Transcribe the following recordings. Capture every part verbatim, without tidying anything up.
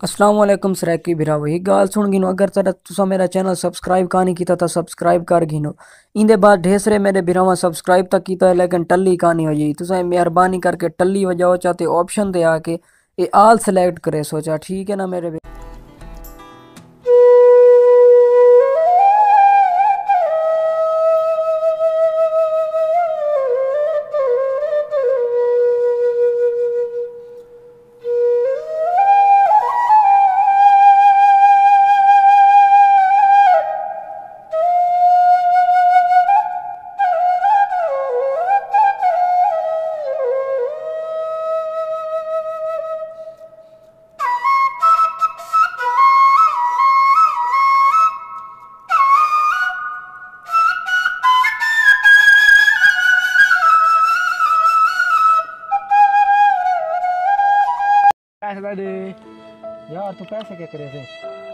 السلام علیکم سرائیکی بھراوو، ہک ڳالھ سُݨ گھنو، اگر تساں میݙا چینل سبسکرائب کائنی کیتا تاں سبسکرائب کر گھنو۔ ایندے بعد ڈھیر سارے میݙے بھراواں سبسکرائب تاں کیتا ہے، لیکن ٹلی کائنی ہوئی۔ تساں مہربانی کر کے ٹلی وڄاؤ چا تے آپشن تے آ کے اے آل سلیکٹ کریسو چا، ٹھیک ہے نا میݙے بھرا؟ پیسے دے دے۔ یار، تو پیسے کیا کرے سے؟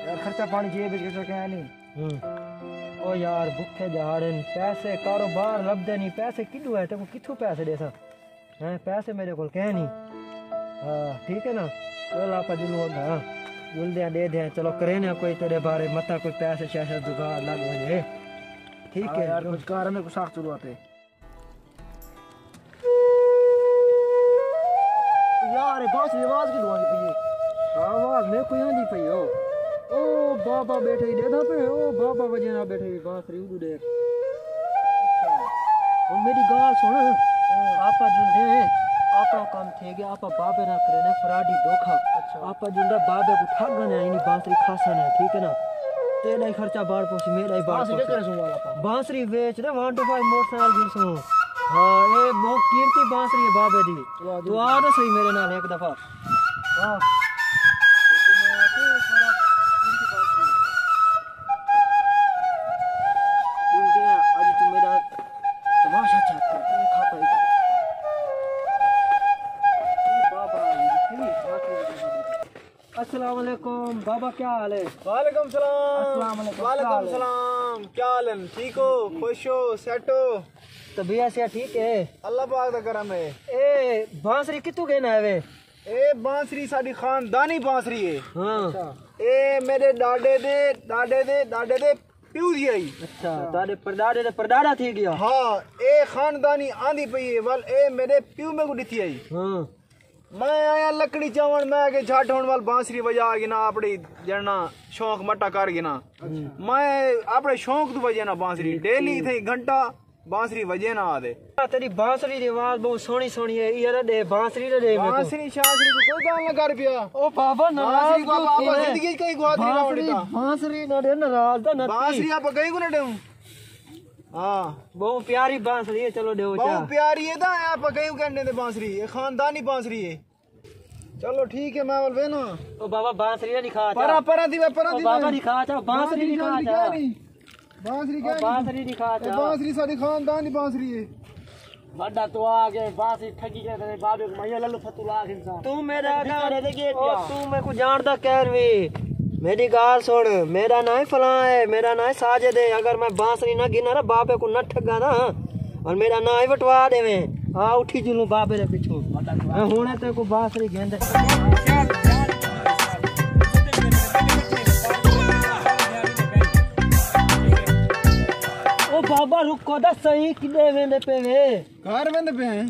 یار، خرچہ پانی جیب وچ کچھ رکھیا نہیں۔ ہوں۔ او یار، بکھے جہاڑن، پیسے کاروبار لبدے نہیں، پیسے کڈو ہے، تے کو کتھوں پیسے دے سا؟ ہیں، پیسے میرے کول کہیں نہیں۔ ہاں، ٹھیک ہے نا؟ چل، آپ جلو گا۔ جلدے ہیں، دے دے ہیں، چلو، کرے نا کوئی تیرے بارے، متا کوئی پیسے شیسے جگاڑ لگ وجے۔ ٹھیک ہاں ہے، یار، جو کچھ کار ہے، میرے کو ساخت شروعات ہے۔ یار، اے بانسری آواز کیوں آندی پئی ہے؟ آواز میکوں آندی پئی ہو۔ او بابا ٻیٹھے ہی ݙیہدا پئے، او بابا وڄیندا ٻیٹھے ہی بانسری، اُݙو ݙیکھ۔ اچھا۔ ہݨ میݙی ڳالھ سُݨ۔ ہاں۔ آپاں جلدے ہیں، آپݨا کم تھی ڳیا، آپاں بابے نال کرینے فراڈی دھوکا۔ اچھا۔ آپاں جلدے بابے کوں ٹھڳ گھنے، اینی بانسری کھاساں نے، ٹھیک ہے نا؟ تیݙا ہی خرچہ باہر پوسی، میݙا ہی باہر بانسری پوسی۔ کیڑھے سوں والا پا؟ بانسری ویچ تے ون ٹو فائیو موٹر سائیکل گھنسوں۔ ہاں، اے بہت قیمتی بانسری ہے بابے دی۔ چلو، آ جاؤ۔ تو آ تاں صحیح میرے نال ہک دفعہ۔ ہاں۔ بولتے ہیں، اڄ تو میرا تماشا چیک کر، اے کھاتا ہی۔ اے بابا، اے کھڑی بانسری۔ السلام علیکم بابا، کیا حال ہے؟ وعلیکم السلام۔ السلام علیکم، وعلیکم کیا حال ہے؟ السلام، کیا حال ہے؟ ٹھیک ہو؟ خوش ہو؟ سیٹ ہو؟ طبیعت سے ٹھیک ہے؟ اللہ پاک دا کرم ہے۔ اے بانسری کتھوں گھن آئے وے؟ اے بانسری ساݙی خاندانی بانسری ہے۔ ہاں۔ اچھا۔ اے میݙے ݙاݙے دے، ݙاݙے دے، ݙاݙے دے پیو دی آئی۔ اچھا، تہاݙے پرݙاݙے دا پرݙاݙا تھی ڳیا؟ ہاں، اے خاندانی آندی پئی ہے، ول اے میݙے پیو میکوں ݙتی آئی۔ ہاں۔ میں آیا لکڑی چاوݨ، میں کہ جھٹ ہݨ ول بانسری وڄا گھناں، اپݨی ڄݨاں شوق مٹا کر گھناں۔ میں اپݨے شوق توں وڄیناں بانسری، ڈیلی اتھے گھنٹہ بانسری وڄیناں آ تے۔ تیݙی بانسری دی آواز بہت سوہݨی سوہݨی ہے، ایہا نہ ݙے، بانسری نہ ݙے میکوں۔ بانسری شانسری کوں کوئی ڳالھ نہ کر پیا۔ او بابا، ناراض بانسری کوں کیوں آپاں، آپاں تھی؟ زندگی وچ کہیں کوں ہتھ نہیں لاوݨ ݙتا۔ بانسری نہ ݙے، ناراض دا نہ تھی۔ بانسری آپاں کہیں کوں نہ ݙیوں۔ ہاں۔ بہت پیاری بانسری ہے، چلو ݙیو چا۔ بہت پیاری ہے تاں آپاں کہیں کوں کہیں ݙیندے بانسری، اے خاندانی بانسری ہے۔ چلو ٹھیک ہے، میں ول وینا۔ او بابا، بانسری نہ ݙکھا چا۔ پرا، پرا دی وے، پرا او دی بابا وے۔ ݙکھا چا، بانسری ݙکھا چا۔ بانسری او کیا بانسری ݙکھا اے چا۔ بانسری ساݙی خاندان دی بانسری ہے۔ وݙا تو آ ڳئے، بانسری ٹھڳی ڳئے، تے بابے کوں میں للو فتو لا گھنساں۔ توں میݙا تے گھر دے گیٹ او پیا۔ توں میکوں ڄاݨدا کائنی۔ میݙی ڳالھ سُݨ، میݙا ناں ہی فلاں ہے، میݙا ناں ہی ساجد ہے۔ اگر میں بانسری نہ گھناں نا، بابے کوں نہ ٹھڳاں نا، اور میݙا ناں ہی وٹوا ݙیویں۔ آ اٹھی جلوں بابے دے پچھوں۔ میں ہݨے تیکوں بانسری گھن ݙے۔ او بابا رکو تاں سہی، کݙے ویندے پئے وے؟ گھر ویندے پئے ہیں۔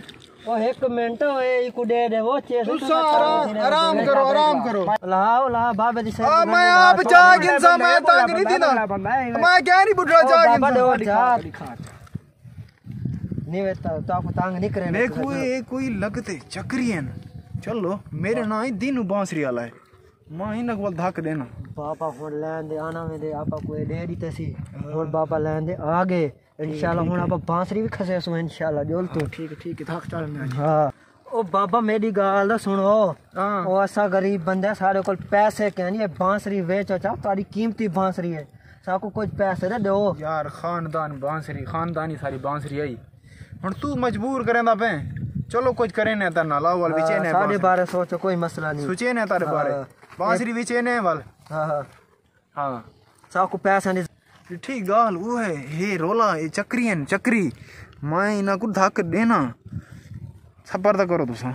او ہک منٹ، او ایکوں ݙے ݙے، او چیز تساں آرام، آرام کرو، آرام کرو۔ لاؤ، لاؤ، بابے دی سر آ، میں آپ چا گھنساں، میں تنگ نہیں تھیندا۔ میں کیا نہیں بڈھڑا چا گھنساں۔ نہیں، میں تا-، تاکوں تنگ نہیں کرے۔ میکوں اے کوئی لڳدے چکری ہن۔ چلو، میݙے ناں ہی دینو بانسری والا ہے۔ میں انہاں کوں دھک ݙینا۔ بابا ہݨ لین دے، آنا ویندے، آپاں کوں ݙے ݙتے سی۔ ہاں۔ ہݨ بابا لین دے آ ڳئے۔ انشاءاللہ ٹھیک ہݨ ہے۔ آپاں بانسری وی کھسیسوں انشاءاللہ، ڄل توں۔ ہاں، ٹھیک ہے، ٹھیک ہے، دھک چڑھ میں۔ ہاں۔ او بابا، میݙی ڳالھ تاں سُݨو۔ ہاں۔ او اساں غریب بندے، ساݙے کول پیسے کائنی، اے بانسری ویچو چا، تہاݙی قیمتی بانسری ہے۔ ساکوں کجھ پیسے تاں ݙیو۔ یار، خاندان بانسری، خاندانی ساری بانسری آئی۔ ہݨ توں مجبور کریندا پئیں۔ چلو کجھ کرینے تاں نال، آؤ ول ہاں، وچینے ساݙے بانسری۔ بارے سوچو، کوئی مسئلہ نہیں۔ سوچینے تہاݙے ہاں۔ بارے۔ بانسری وچینے ول۔ ہاں، ہاں۔ ہاں۔ ساکوں پیسے نہیں۔ ٹھیک ڳالھ او ہے، ہے رولا، اے چکری ہن، چکری۔ میں انہاں کوں دھک ݙینا۔ صبر تاں کرو تساں۔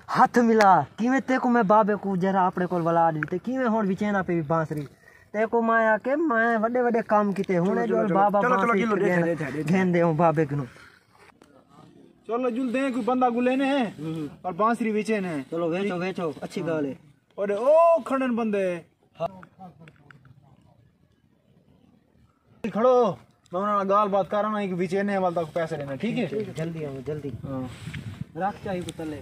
ہتھ ملا، کیویں تیکوں میں بابے کوں جیڑھا اپݨے کول ولا ݙتے، کیویں ہݨ وچیندا پئے بانسری۔ تیکوں میں آکھے میں وݙے وݙے کم کیتے، ہݨ چلو، جو چلو، بابا چلو، چلو، بانسری گھن، لو، ݙیکھا، ݙیکھا، ݙیکھا۔ گھن ݙے ہوں بابے کنوں۔ چلو، جلدے ہیں، کوئی بندہ گلے نے ہیں، ہوں۔ اور بانسری وچینے ہیں۔ چلو، ویچو، ویچو، اچھی ڳالھ ہے۔ اور او کھڑن بندے۔ کھڑو، میں انہاں نال ڳالھ بات کر رہا، ایک وچینے والا تک پیسے ݙینا، ٹھیک ہے؟ ٹھیک ہے، جلدی آؤ، جلدی۔ ہاں۔ رکھ چاہی کو تلے۔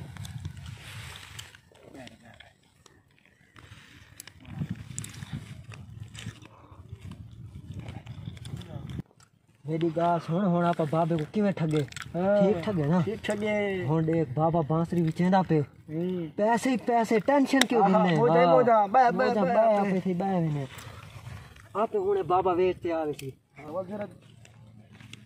میݙی ڳالھ سُݨ، ہݨ آپاں بابے کوں کیویں ٹھڳے؟ ہاں، ٹھیک ٹھڳے نا؟ ٹھیک ٹھڳے۔ ہݨ ݙیکھ، بابا بانسری وچیندا پئے۔ ہوں۔ پیسے ہی پیسے، ٹینشن کیوں گھننے؟ ہاں، ہاں، موجہ، ہاں۔ موجہ، بئے، بئے، موجہ، بئے، بئے، بئے۔ آپے تھی بئے وینے۔ آپے ہݨ بابا ویچ تے آوے سی۔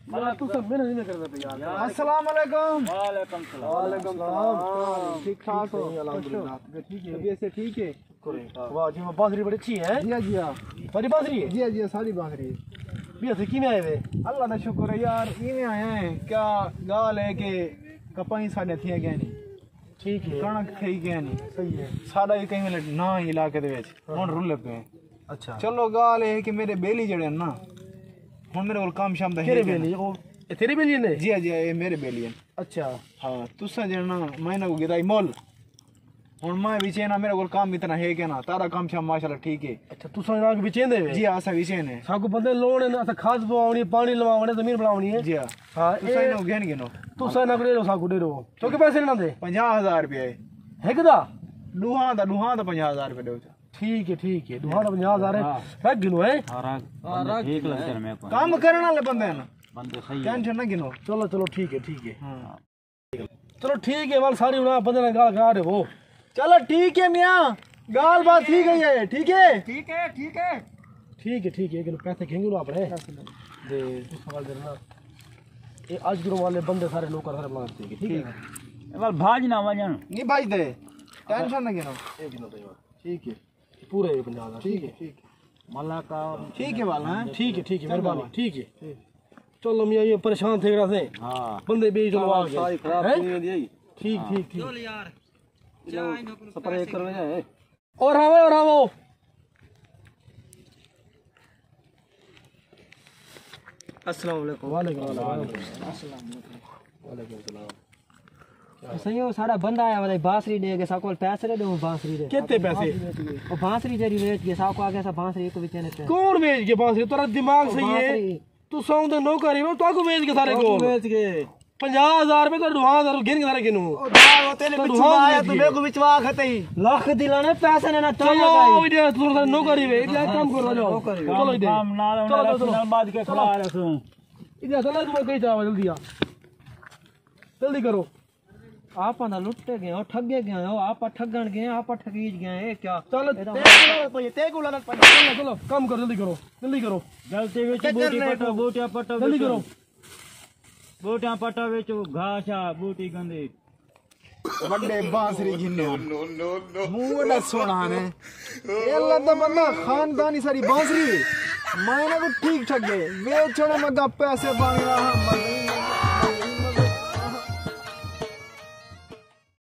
مطلب، تساں محنت نہیں کردا پئے یار۔ السلام علیکم۔ وعلیکم السلام۔ وعلیکم السلام۔ ٹھیک ٹھاک ہو؟ الحمدللہ۔ ٹھیک ہے۔ طبیعت سے ٹھیک ہے؟ واہ جی، واہ، بانسری بڑی اچھی ہے۔ جی، جی، ہاں۔ تہاݙی بانسری ہے؟ جی، جی، ساری بانسری ہے۔ بھی اسے کیویں آئے وے؟ اللہ دا شکر ہے یار، ایویں آیا ہے۔ کیا ڳالھ ہے کہ کپاہیں ساݙیاں تھیاں ڳئے نہیں۔ ٹھیک ہے۔ کݨک تھئی ڳئے نہیں۔ صحیح ہے۔ ساݙا وی کہیں ویلے نہ علاقے دے وچ، ہاں۔ ہݨ رلے پئے۔ اچھا۔ چلو، ڳالھ اے ہے کہ میݙے ٻیلی جیڑھے ہن نا، ہݨ میݙے کول کم شم دا ہے کیڑھے کائنی۔ ٻیلی؟ او، اے تیݙے ٻیلی نے؟ جی، جی، اے میݙے ٻیلی ہن۔ اچھا۔ ہاں، تساں جیڑھے نا، میں انہاں کوں گھدا ہئی مُل۔ ہݨ میں وچینا، میݙے کول کم اتنا ہے کائنی، تہاݙا کم شم ماشاءاللہ ٹھیک ہے۔ اچھا، تساں انہاں کوں وچیندے وے؟ جی، اساں وچینے۔ ساکوں بندے لوڑ ہن، اساں کھاد پواوݨی ہے، پاݨی لواوݨے، زمین بݨاوݨی ہے۔ جی ہاں۔ ہاں، تساں اے انہاں کوں گھن گھنو۔ تساں انہاں کوں ݙیو، ساکوں ݙیو۔ کیونکہ پیسے نہیں آندے۔ پنجاہ ہزار روپیہ ہے۔ ہک دا؟ ݙوہاں دا، ݙوہاں دا پنجاہ ہزار روپیہ ݙیو۔ ٹھیک ہے، ٹھیک ہے، ݙوہاں دا پنجاہ ہزار ہے۔ ہاں۔ رکھ گھنو ہے۔ ہاں، رکھ۔ ہاں، بندے رکھ ٹھیک گھنو ہے۔ لڳدے نے میکوں۔ کم کرݨ والے بندے ہن۔ بندے صحیح ہے۔ ٹینشن نہ گھنو۔ چلو، چلو، ٹھیک ہے، ٹھیک ہے۔ ہاں۔ چلو، ٹھیک ہے، ول ساری انہاں بندے نال ڳالھ کر ݙیو۔ چلو، ٹھیک ہے میاں، ڳالھ بات تھی ڳئی ہے، ٹھیک ہے؟ ٹھیک ہے، ٹھیک ہے۔ ٹھیک ہے، ٹھیک ہے، کہ پیسے گھن گھنو اپݨے۔ تے تساں ول ݙینا۔ اے اڄ گروں والے بندے سارے نوکر سارے مار دے، ٹھیک ہے؟ ول بھڄ نہ ونڄݨ۔ نہیں بھڄدے، ٹینشن نہ گھنو۔ اے گھنو تے۔ ٹھیک ہے۔ پورے پنجاہ ہزار، ٹھیک ہے؟ ٹھیک ہے۔ ملا کا ٹھیک ہے والا، ہیں؟ ٹھیک ہے، ٹھیک ہے، مہربانی، ٹھیک ہے۔ ٹھیک۔ چلو میاں، یہ پریشان تھی رہا سے۔ ہاں۔ بندے بیچ لو آ گئے۔ ساری خراب ہیں؟ تھی ویندی ہے۔ ٹھیک، ٹھیک، ٹھیک۔ چل یار۔ جا انہاں کوں سپرے پیسے کرو۔ اور آوو، اور آوو۔ السلام علیکم۔ وعلیکم السلام۔ وعلیکم السلام۔ سائیں، او ساݙا بندہ آیا، ولا بانسری ݙے ڳئے، ساکوں پیسے ݙے ݙیو، بانسری دے۔ کتنے پیسے؟ او بانسری جیڑھی ویچ ڳئے، ساکوں آ ڳئے، سا بانسری ایک وچینے تے۔ کون ویچ ڳئے بانسری؟ تیݙا دماغ صحیح ہے؟ بانسری۔ تساں اوندے نوکر ہی ہو، تہاکوں ویچ ڳئے سارے کوں۔ ویچ ڳئے۔ پنجاہ ہزار روپے تے ݙوہاں ہزار گھن کے سارے گھنو۔ او دا، او تیݙے پچھوں آیا، توں میکوں وچ وا کھتے ہی۔ لکھ دلانے پیسے نے نہ چلو، ٹایا او ݙے، تساں نوکر ہی وے، ݙے کم کرو، جاؤ۔ نوکر ہی وے۔ چلو ݙے۔ کام نال چلو، چلو، چلو۔ بعد کے کھلا رہے سوں۔ ݙے، چلو، توں کہیں چاہو، جلدی آ۔ جلدی کرو۔ آپاں دا لٹے ڳئے، او ٹھڳے ڳئے، او آپاں ٹھڳݨ ڳئے، آپاں ٹھڳیج ڳئے، اے کیا؟ چلو، اے تاں تے کوں لعنت پئی، تے کوں لعنت پئی۔ چلو، چلو، کم کرو، جلدی کرو، جلدی کرو۔ غلطی وچ بوٹی پٹو، بوٹیاں پٹو جلدی وچ۔ کرو۔ بوٹیاں پٹو وچ گھاہ شاہ، بوٹی گندی۔ وݙے بانسری گھنن۔ منہ وݙا سوہݨا نے۔ اے اللہ دا بندہ خاندانی ساری بانسری ہے۔ میں انہاں کوں ٹھیک ٹھڳے۔ ویچ چھوڑے مگا پیسے بݨ رہا مگا۔